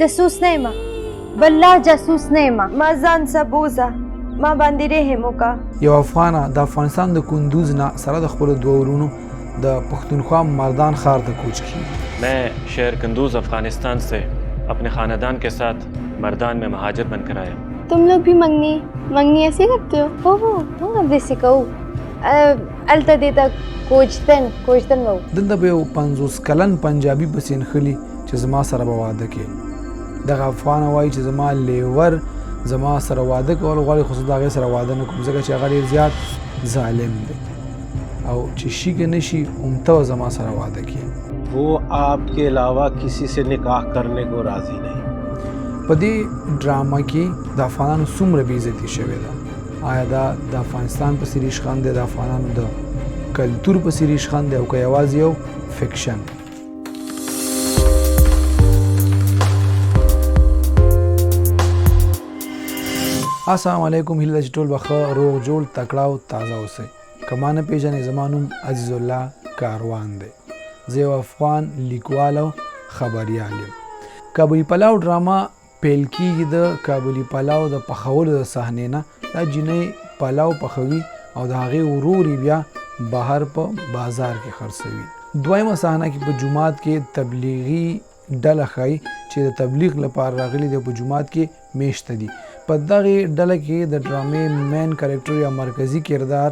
جاسوس نه یم، بالله جاسوس نه یم. ما ځان سه بوزه، ما باندې رحم وکړه. یو افغانه د افغانستان د کندوز نه سره د خپلو دوو ورونو د پښتونخوا مردان ښار ته کوچ کیږي. میں شہر کندوز افغانستان سے اپنے خاندان کے ساتھ مردان میں مہاجر بن کر آیا۔ تم لوگ بھی منگنی منگنی ایسے کرتے ہو؟ هو هو، موږ هم داسې کوو. هلته دې ته کوجتن کوجتن وو. دلته به یو 50 کلن پنجابي پسې نښلي چې زما سره به واده کوي. دغه افغانه وایي چې زما لیور زما سره واده کول غواړي، خو زه د هغې سره واده نه کوم، ځکه چې هغه ډېر زیات ظالم دی او چې شي که نه شي هم ته به زما سره واده کوې. وہ آپ کے علاوہ کسی سے نکاح کرنے کو راضی نہیں. په دې ډرامه کې د افغانانو څومره بې عزتي شوې ده؟ آیا دا د افغانستان په ریشخند دی، د افغانانو د کلتور په ریشخند دی، او که یوازې یو فکشن؟ السلام علیکم، هیله ده چې ټول به ښه روغ جوړ تکړه او تازه اوسئ. که ما نه پیژنئ، زما نوم عزیز الله کاروان دی، زه یو افغان لیکوال او خبریال یم. کابلي پلاو ډرامه پیل کیږي د کابلي پلاو د پخولو د صحنې نه. دا جینۍ پلاو پخوي او د هغې ورور یې بیا بهر په بازار کې خرڅوي. دویمه صحنه کې په جومات کې تبلیغي ډله ښایي چې د تبلیغ لپاره راغلي دي، په جومات کې میشته دي. په دغې ډله کې د ډرامې مین کریکټر یا مرکزي کردار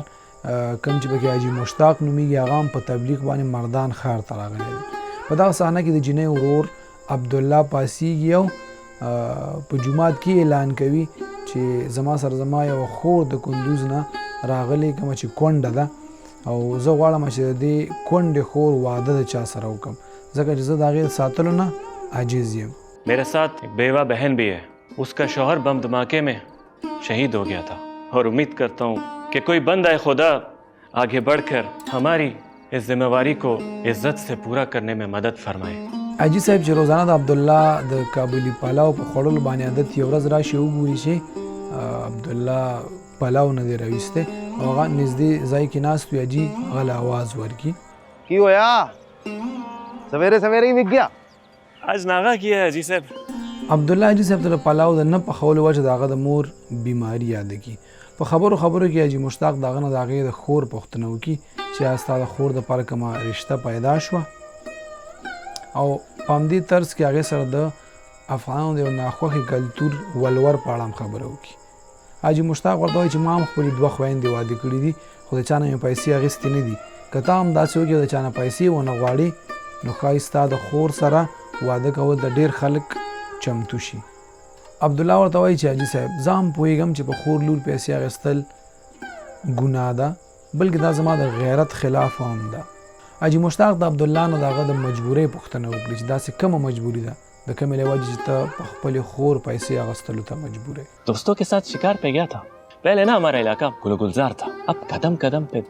کوم چې پکې حاجي مشتاق نومیږي، هغه هم په تبلیغ باندې مردان ښار ته راغلی دی. په دغه صحنه کې د جینۍ ورور عبدالله پاسیږي او په جومات کې اعلان کوي چې زما سره زما یوه خور د کندوز نه راغلې، کومه چې کونډه ده، او زه غواړم چې د دې کونډې خور واده د چا سره وکړم، ځکه چې زه د هغې د ساتلو نه عاجز یم. میرے ساتھ ایک بیوہ بہن بھی ہے، اس کا شوہر بم دھماکے میں شہید ہو گیا تھا، اور امید کرتا ہوں کہ کوئی بندہ خدا آگے بڑھ کر ہماری اس ذمہ واری کو عزت سے پورا کرنے میں مدد فرمائے. حاجي صاحب چې روزانه د عبدالله د کابلي پلاو په خوړلو باندې عادت، یو ورځ راشي وګوري چې عبدالله پلاو نه دی راویستی او هغه نږدې ځای کې ناست وي. حاجي هغه له اواز ورکړي. کی ہویا؟ سویرے سویرے ہی وک گیا؟ آج ناغہ کیا ہے حاجی صاحب. عبدالله حاجي صاحب ته د پلاو د نه پخولو وجه د هغه د مور بیماري یاده کړي. په خبرو خبرو کې حاجي مشتاق د هغه نه د هغې د خور پوښتنه وکړي چې آیا ستا د خور دپاره کومه رشته پیدا شوه، او په همدې طرز کې هغې سره د افغانانو د یو ناخوښې کلتور ولور په اړه هم خبره وکړي. حاجي مشتاق ورته وایي چې ما هم خپلې دوه خویندې واده کړي دي، خو د چا نه مې پیسې اخیستې نه دي. که ته هم داسې وکړې او د چا نه پیسې ونه غواړې، نو ښایي ستا د خور سره واده کول ته ډېر خلک چمتو شي. عبدالله ورته وایي چې حاجي صاحب، زه هم پوهېږم چې په خور لور پیسې اخیستل ګناه ده، بلکې دا زما د غیرت خلاف هم ده. حاجي مشتاق د عبدالله نه د هغه د مجبورۍ پوښتنه وکړي چې داسې کومه مجبوري ده د کومې له وجې چې ته په خپلې خور پیسې اخیستلو ته مجبور یې؟ دوستوں کے ساتھ شکار پہ گیا تھا. پہلے نا ہمارا علاقہ گل گلزار تھا، اب قدم قدم پہ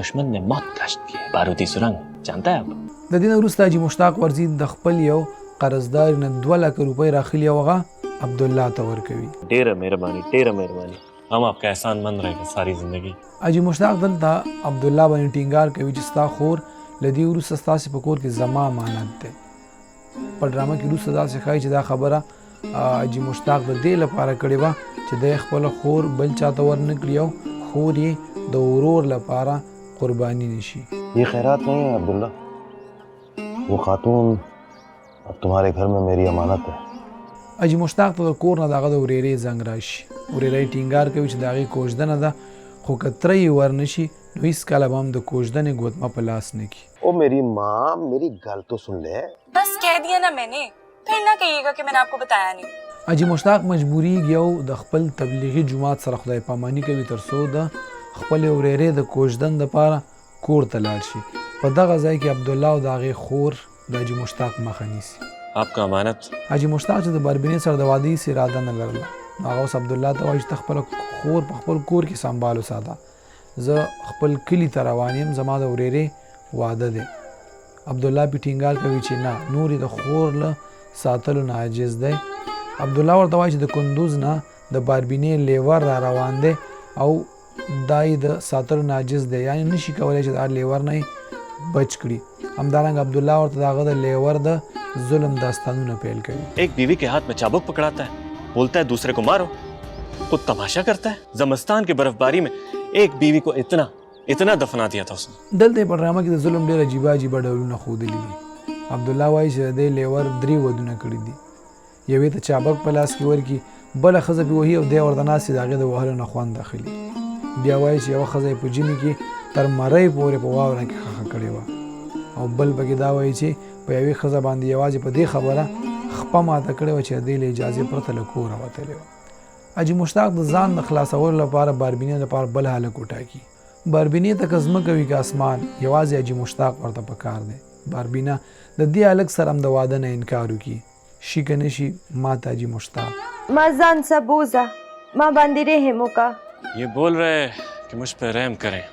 دشمن نے موت کاشت کی ہے. بارودی سرنگ جانتا ہے آپ؟ د دې نه وروسته حاجي مشتاق ورځي د خپل یو قرضدار نه 2 لکه روپۍ راخلي او هغه عبدالله ته ورکوي. ډیره مهرباني، ډیره مهرباني، ہم آپ کا احسان مند رہے گا ساری زندگی. حاجي مشتاق دلته عبدالله باندې ټینګار کوي چې ستا خور له دې وروسته ستاسې په کور کې زما امانت دی. په ډرامه کې وروسته داسې ښایي چې دا خبره حاجي مشتاق د دې لپاره کړې وه چې دی خپله خور بل چاته ورنه کړي او خور یې د ورور لپاره قرباني نشي. یہ خیرات نہیں ہے عبداللہ، وہ خاتون اب تمہارے گھر میں میری امانت ہے. حاجي مشتاق ته د کور نه د هغه د ورېرې زنګ راشي. ورېره یې ټینګار کوي چې د هغې کوژدنه ده، خو که تره یې ورنشي نو هیڅکله به هم د کوژدنې ګوتمه په لاس نه کړي. او میری ماں، میری گل تو سن لے. بس کہہ دیا نا میں نے، پھر نہ کہیے گا کہ میں نے آپ کو بتایا نہیں. حاجي مشتاق مجبوریږي او د خپل تبلیغي جومات سره خدای پاماني کوي تر څو د خپلې ورېرې د کوژدن دپاره کور ته لاړ شي. په دغه ځای کې عبدالله او د هغې خور د حاجي مشتاق مخه نیسي. آپ کا امانت. حاجي مشتاق چې د باربینې سره د واده هیڅ اراده نه لرله، نو هغه اوس عبدالله ته وایي چې ته خپله خور په خپل کور کې سنبال وساته، زه خپل کلي ته روان یم، زما د ورېرې واده دی. عبدالله پې ټینګار کوي چې نه، نور یې د خور له ساتلو نه عاجز دی. عبدالله ورته وایي چې د کندوز نه د باربینې لیور را روان دی او دا یې د ساتلو نه عاجز دی، یعنې نشي کولی چې دا لیور نه یې بچ کړي. همدارنګه عبدالله ورته د هغه د لیور د ظلم داستانونه پیل کوي. एक बीवी के हाथ में चाबुक पकड़ाता है, बोलता है दूसरे को मारो, खुद तमाशा करता है। जमस्तान की बर्फबारी में एक बीवी को इतना इतना दफना दिया था उसने। دلته په ډرامه کې د ظلم ډېر عجیبه عجیبه ډولونه ښودلي دي. عبدالله وایي چې د دې لیور 3 ودونه کړي دي. یوې ته چابک په لاس کې ورکي، بله ښځه پې وهي او دی ورته ناست د هغې د وهلو نه خوند اخلي. بیا وایي چې یوه ښځه یې په ژمي کې تر مرۍ پورې په واوره کې ښخه کړې وه، او بل پکې دا وایي چې په یوې ښځه باندې یوازې په دې خبره خپه ماته کړې وه چې د دې له اجازې پرته له کوره وتلې وه. حاجي مشتاق د ځان د خلاصولو لپاره باربینې لپاره بل هلک وټاکي. باربینې ته که ځمکه وي که اسمان، یوازې حاجي مشتاق ورته پکار دی. باربینه د دې هلک سره هم د واده نه انکار وکړي، شي که نه شي ما ته حاجي مشتاق. ما ځان څه بوزه، ما باندې رحم وکړه. ये बोल रहे कि मुझ पर रहम करें،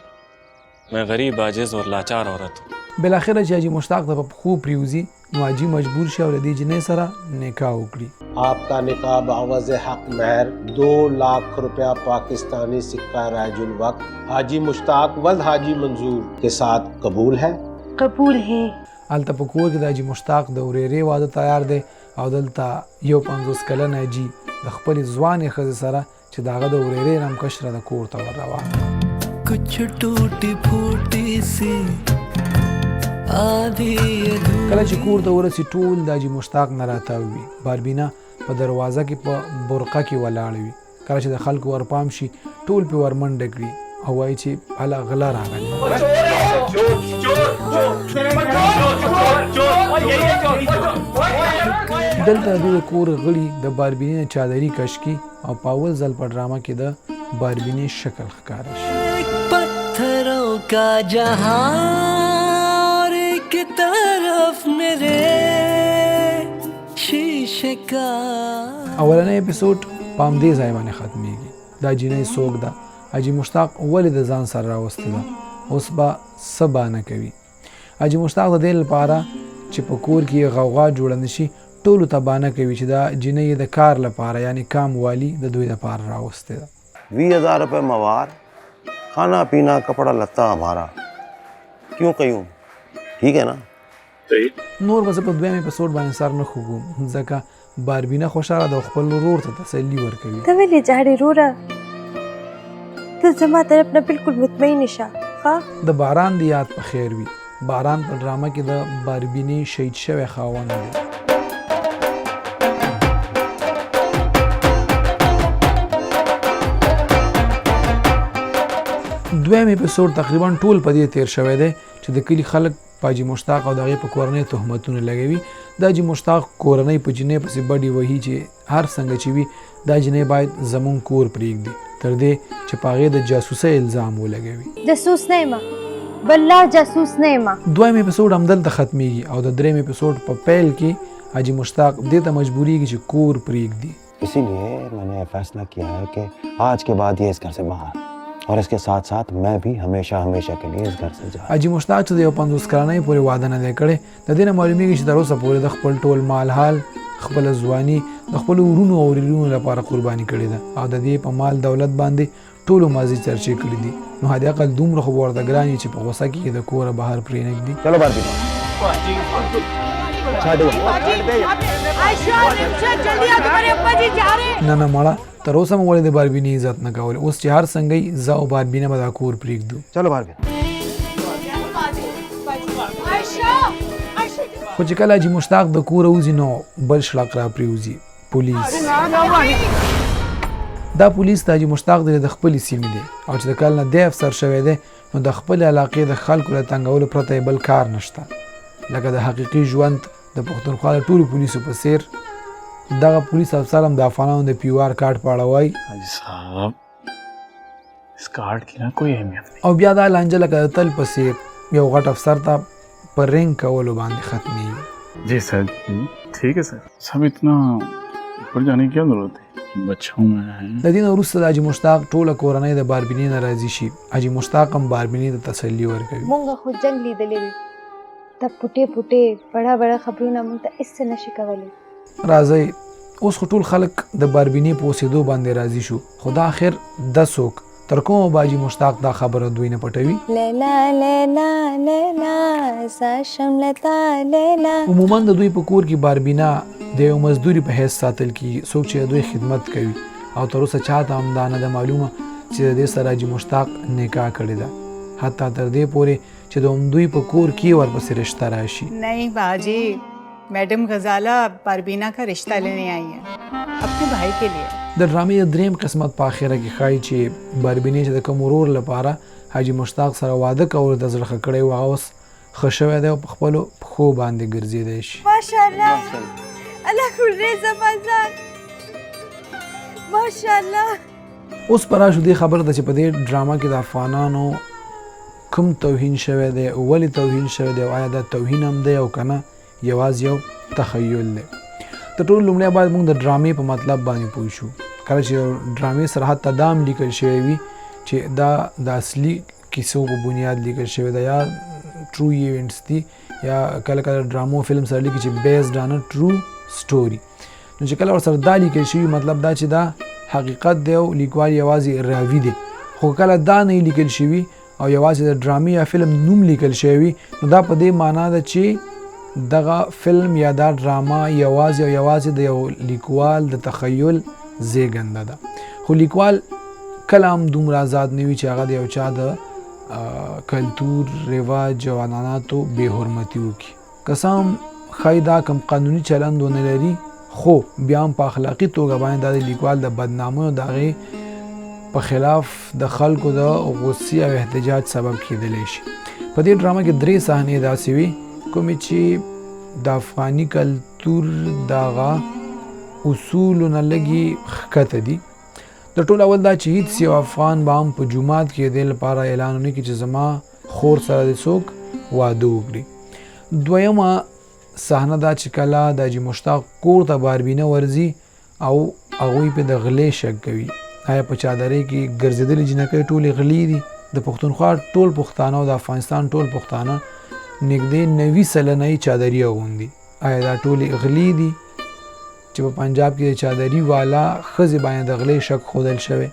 मैं गरीब आजिज और लाचार औरत हूँ. بالاخره چې حاجي مشتاق ته په پښو پرېوځي نو حاجي مجبور شي او له دې جینۍ سره نکاح وکړي. आपका निकाह बावज़ हक महर 2 लाख रुपया पाकिस्तानी सिक्का राजुल वक्त हाजी मुश्ताक वल्द हाजी मंजूर के साथ कबूल है؟ قبول ہے. هلته په کور کې د حاجي مشتاق د ورېرې واده تیار دی، او دلته 51 کلن حاجي د خپلې ځوانې ښځې سره چې د هغه د ورېرې نه هم کشره د کور ته ور روان دی. کله چې کور ته ورسي ټول د حاجي مشتاق نه راتاو وي. باربینه په دروازه کې په برقه کې ولاړ وي. کله چې د خلکو ورپام شي ټول پې ورمنډه کړي او وایي چې هله غله راغلې. دلته د دوی د کور غړي د باربینې نه چادري کش کړي او په اول ځل په ډرامه کې د باربینې شکل ښکاره شي. اولنی اپیسوډ په همدې ځای باندې ختمېږي. دا جینۍ څوک ده؟ حاجي مشتاق ولې د ځان سره راوستې ده؟ اوس به څه بانه کوي؟ حاجي مشتاق د دې لپاره چې په کور کې یې غوغا جوړه نه شي ټولو ته بانه کوي چې دا جینۍ یې د کار لپاره یعنې کام والي د دوی لپاره راوستې ده. 20,000 रुपये मवार، खाना पीना कपड़ा लत्ता हमारा. क्यों कयूम, ठीक है ना؟ نور به زه په دویم اپیسوډ باندې سر نه خوږوم، ځکه باربینه خوشحاله ده او خپل ورور ته تسلي ورکوي. ته ولې ژاړې وروره؟ ته زما طرف نه بالکل مطمئن شه. ښه د باران د یاد په خیر وي. باران په ډرامه کې د باربینې شهید شوی خاوند دی. دویم اپیسوډ تقریبا ټول په دې تیر شوی دی چې د کلي خلک په حاجي مشتاق او د هغې په کورنۍ تهمتونه لګوي. د حاجي مشتاق کورنۍ په جینۍ پسې بډې وهي چې هر څنګه چې وي دا جینۍ باید زموږ کور پرېږدي، تر دې چې په هغې د جاسوسۍ الزام ولګوي. جاسوس نه یم، بالله جاسوس نه یم. دویم اپیسوډ همدلته ختمېږي او د دریم اپیسوډ په پیل کې حاجي مشتاق دې ته مجبورېږي چې کور پرېږدي. اسی لیے میں نے فیصلہ کیا ہے کہ آج کے بعد یہ اس گھر سے باہر، اور اس کے ساتھ ساتھ میں بھی ہمیشہ ہمیشہ کے لیے اس گھر سے جا. حاجي مشتاق چې د 51 کلنۍ پورې واده نه دی کړی، د دې نه معلومېږي چې تر اوسه پورې د خپل ټول مال حال، خپله ځواني د خپلو ورونو او ورېرونو لپاره قرباني کړې ده، او د دې په مال دولت باندې ټولو مازې چرچې کړې دي. نو حد اقل دومره خو به ورته ګران وي چې په غوسه کې یې د کوره بهر پرې نه ږدي. چلو باربینه. نه نه مړه، تر اوسه مو ولې د باربینې عزت نه کول؟ اوس چې هر څنګه یي زه او باربینه به دا کور پرېږدو. چلو باربینه. خو چې کله حاجي مشتاق د کوره وځي نو بل شړق را پرېوځي، پولیس. دا پولیس د حاجي مشتاق دی د خپلې سیمې دی، او چې د کال نه دی افسر شوی دی نو د خپلې علاقې د خلکو له تنګولو پرته یې بل کار نشته. لکه د حقیقي ژوند د پښتونخوا د ټولو پولیسو په څېر دغه پولیس افسر هم د افغانانو د پیو آر کارت په اړه وایي. حاجي صاحب، اس کارت کی نا کوئی اهمیت نہیں. او بیا دا لانجه لکه د تل په څېر یو غټ افسر ته په رنګ کولو باندې ختمېږي. جی سر، ٹھیک ہے سر. سب اتنا اوپر جانے کی کیا ضرورت ہے؟ بچہ ہوں میں. د دې نه وروسته د حاجي مشتاق ټوله کورنۍ د باربینې نه راضي شي. حاجي مشتاق هم باربینې ته تسلي ورکوي. مونږ خو جنګ لیدلی وي، دا پوټې پوټې بڑا بڑا خبرونه مونږ ته هېڅ څه نه شي کولی. راځئ اوس خو ټول خلک د باربینې په اوسېدو باندې راضي شو، خو دا اخر د څوک تر کومه به حاجي مشتاق دا خبره دوی نه پټوي؟ لیلا لیلا لیلا زه شم له تا لیلا. عموما د دوی په کور کې باربینا د یو مزدوري په حیث ساتل کیږي، څوک چې د دوی خدمت کوي، او تر اوسه چاته هم دا نه ده معلومه چې د دې سره حاجي مشتاق نکاح کړې ده، حتی تر دې پورې چې د همدوی په کور کې ورپسې رشته راشي. नहीं बाजी، मैडम गजाला बारबीना का रिश्ता लेने आई है अपने भाई के लिए. د ډرامې د دریم قسمت په اخره کې ښایي چې باربینې چې د کوم ورور لپاره حاجي مشتاق سره واده کولو ته زړه ښه کړی و، هغه اوس ښه شوی دی او په خپلو پښو باندې ګرځېدی شي. ماشاءالله، الله خورې زما ځان، ماشاءالله. اوس به راشو دې خبره ته چې په دې ډرامه کې د افغانانو کوم توهین شوی دی، ولې توهین شوی دی، او آیا دا توهین هم دی او که نه یوازې یو تخیل دی. تر ټولو لومړی باید موږ د ډرامې په مطلب باندې پوه شو. کله چې یو ډرامې سره حتی دا هم لیکل شوی وي چې دا د اصلي کیسو په بنیاد لیکل شوی ده یا true events دي، یا کله کله ډرامو فلم سره لیکي چې based on true story، نو چې کله ورسره دا لیکل شوي، مطلب دا چې دا حقیقت دی او لیکوال یوازې راوي دی. خو کله دا نه لیکل شوي او یوازې د ډرامې یا فلم نوم لیکل شوی وي، نو دا په دې معنا ده چې دغه فلم یا دا ډرامه یوازې او یوازې د یو لیکوال د تخیل زیږنده ده. خو لیکوال کله هم دومره آزاد نه وي چې هغه د یو چا د کلتور، رواج او عنعناتو بې حرمتي وکړي. که څه هم ښایي دا کوم قانوني چلند ونه لري، خو بیا هم په اخلاقي توګه باندې دا د لیکوال د بدنامیو د هغې په خلاف د خلکو د غصې او احتجاج سبب کېدلی شي. په دې ډرامه کې درې صحنې داسې وي کومې چې د افغاني کلتور دغه اصولو نه لږې ښکته دي. د ټولو اول دا چې هیڅ یو افغان به هم په جومات کې د دې لپاره اعلان ونه کړي چې زما خور سره دې څوک واده وکړي. دویمه صحنه دا چې کله د حاجي مشتاق کور ته باربینه ورځي او هغوی پې د غلې شک کوي، آیا په چادرۍ کې ګرځېدلې جینکۍ ټولې غلې دي؟ د پښتونخوا ټول پښتانه او د افغانستان ټول پښتانه نږدې 90% یې چادري اغوندي، آیا دا ټولې غلې دي چې په پنجاب کې د چادري والا ښځې باندې د غلې شک ښودل شوی؟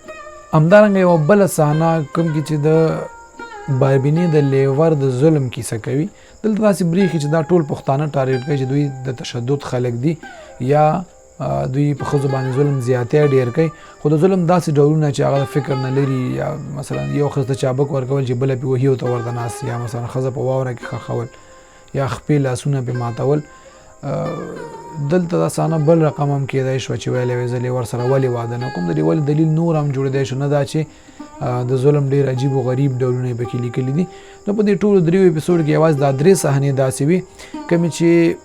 همدارنګه یوه بله صحنه کوم کې چې د باربینې د لیور د ظلم کیسه کوي، دلته داسې برېښي چې دا ټول پښتانه ټارګټ کوي چې دوی د تشدد خلک دي یا دوی په ښځو باندې ظلم زیاتی ډېر کوي، خو د ظلم داسې ډولونه چې هغه د فکر نه لري، یا مثلا یو ښځه ته چابک ورکول چې بله پې وهي او ته ورته ناست، یا مثلا ښځه په واوره کې ښخول یا خپې لاسونه پې ماتول. دلته دا صحنه بل رقم هم کېدای شوه چې ویلی وی زه لیور سره ولې واده نه کوم، د دې ولې دلیل نور هم جوړېدای شو، نه دا چې د ظلم ډېر عجیب و غریب ډولونه یې پکې لیکلي دي. نو په دې ټولو دریو اپیسوډ کې یوازې دا درې صحنې داسې وي کومې چې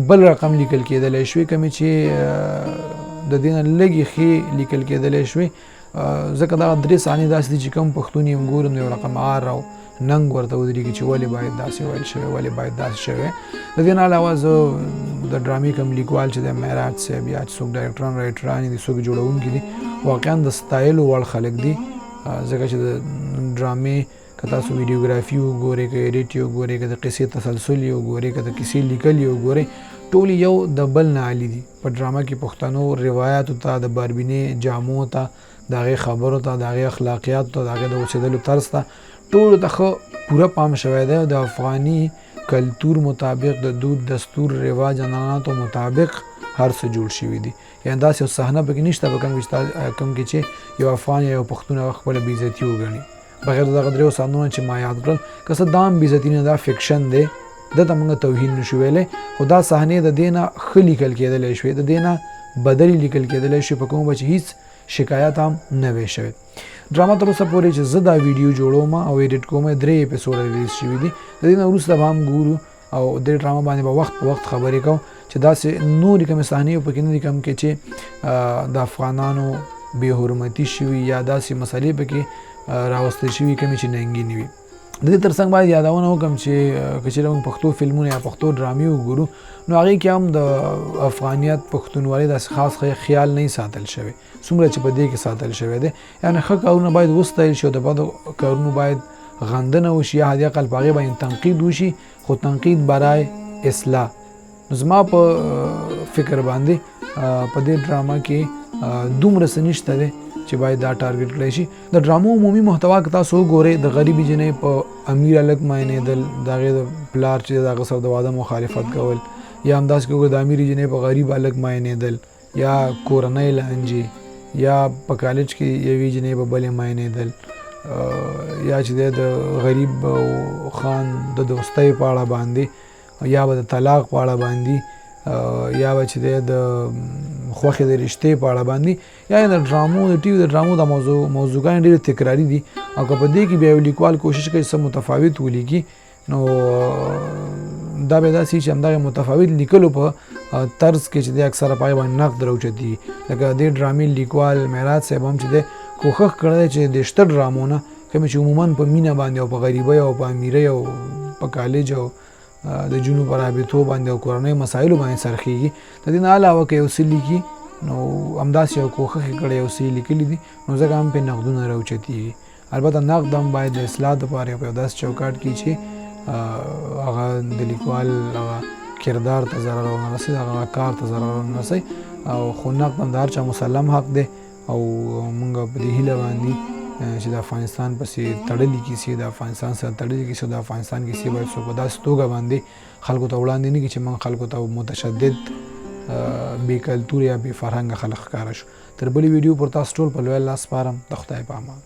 بل رقم لیکل کېدلی شوې، کومې چې د دې نه لږې ښې لیکل کېدلی شوې، ځکه دغه درې صحنې داسې دي چې کوم پښتون یې هم ګورم یو رقم عار او ننګ ورته ودرېږي چې ولې باید داسې ویل شوی، ولې باید داسې شوی. د دې نه علاوه زه د ډرامې کوم لیکوال چې د معراج صاحب یا چې څوک ډایرکټران رایټران دي، څوک جوړونکي دي، واقعا د ستایلو وړ خلک دي، ځکه چې د ډرامې که تاسو ویډیوګرافي وګورئ، که ایډیټ یې وګورئ، که د قصې تسلسل یې وګورئ، که د کیسې لیکل یې وګورئ، ټول یو د بل نه عالي دي. په ډرامه کې پښتنو روایاتو ته، د باربینې جامو ته، د هغې خبرو ته، د هغې اخلاقیاتو ته، د هغې د اوسېدلو طرز ته، ټولو ته ښه پوره پام شوی دی. د افغاني کلتور مطابق، د دود دستور رواج عنعناتو مطابق هر څه جوړ شوي دي. یعنې داسې یو صحنه پکې نشته په کوم کې چې یو افغان یا یو پښتون هغه خپله بېعزتي وګڼي، بغیر د دغه دریو صحنو نه چې ما یاد کړل. که څه دا هم بېعزتي نه، دا fiction دی، ده ته موږ توهین نشو ویلی، خو دا صحنې د دې نه ښه لیکل کېدلی شوې، د دې نه بدلې لیکل کېدلی شوې، په کوم به چې هیڅ شکایت هم نه وی شوی. ډرامه تر اوسه پورې چې زه دا ویډیو جوړوم او ایډیټ کوم درې اپیسوډ release شوي دي، د دې نه وروسته به هم ګورو او دې ډرامه باندې به وخت په وخت خبرې کوم چې داسې نورې کومې صحنې پکې نه دي کوم کې چې د افغانانو بې حرمتي شوي یا داسې مسلې پکې راوستل شوي کومې چې ننګینې وي. د دې ترڅنګ باید یادونه وکړم چې که چېرې موږ پښتو فلمونه یا پښتو ډرامې وګورو نو هغې کې هم د افغانیت پښتونولۍ داسې خاص خیال نه ساتل شوی څومره چې په دې کې ساتل شوی دی. یعنې ښه کارونه باید وستایل شي او د بدو کارونو باید غندنه وشي یا حد اقل په هغې باندې تنقید وشي، خو تنقید برای اصلاح. نو زما په فکر باندې په دې ډرامه کې دومره څه نشته دی چې باید دا ټارګټ کړی شي. د ډرامو عمومي محتوا که تاسو وګورئ، د غریبې جنۍ په امیر هلک ماینېدل، د هغې د پلار چې د هغه سره د واده مخالفت کول، یا همداسې که وګورئ د امیرې جنۍ په غریب هلک ماینېدل، یا کورنۍ لانجې، یا په کالج کې یوې جنۍ په بلې ماینېدل، یا چې د غریب خان د دوستۍ په اړه باندې، یا به د طلاق په اړه باندې، یا به چې د خوښې د رشتې په اړه باندې، یا د ډرامو د ټي وي د ډرامو د موضوعګانې ډېرې تکراري دي. او که په دې کې بیا یو لیکوال کوشش کوي څه متفاوت ولیکي، نو دا به داسې چې همدغه متفاوت لیکلو په طرز کې چې دی اکثره په هغې باندې نقد راوچتېږي. لکه د دې ډرامې لیکوال معراج صاحب هم چې دی کوښښ کړی دی چې د شته ډرامو نه کومې چې عموما په مینه باندې او په غریبۍ او په امیرۍ او په کالج او د جونو په رابطو باندې او کورنیو مسایلو باندې څرخېږي، د دې نه علاوه که یو څه لیکي نو همداسې یو کوښښ یې کړی، یو څه یې لیکلي دي، نو ځکه هم پرې نقدونه راوچتېږي. البته نقد هم باید د اصلاح دپاره په یو داسې چوکاټ کې چې هغه د لیکوال هغه کردار ته ضرر ونه رسوي، هغه کار ته ضرر ونه رسوي. او خو نقد هم د هر چا مسلم حق دی. او موږ په دې هیله باندې چې د افغانستان پسې تړلې کیسې، د افغانستان سره تړلې کیسې، د افغانستان کیسې باید څوک په داسې توګه باندې خلکو ته وړاندې نه کړي چې موږ خلکو ته متشدد، بې کلتور یا بې فرهنګه خلک ښکاره شو. تر بلې ویډیو پر تاسو ټول په لوی الله سپارم. د خدای په امان.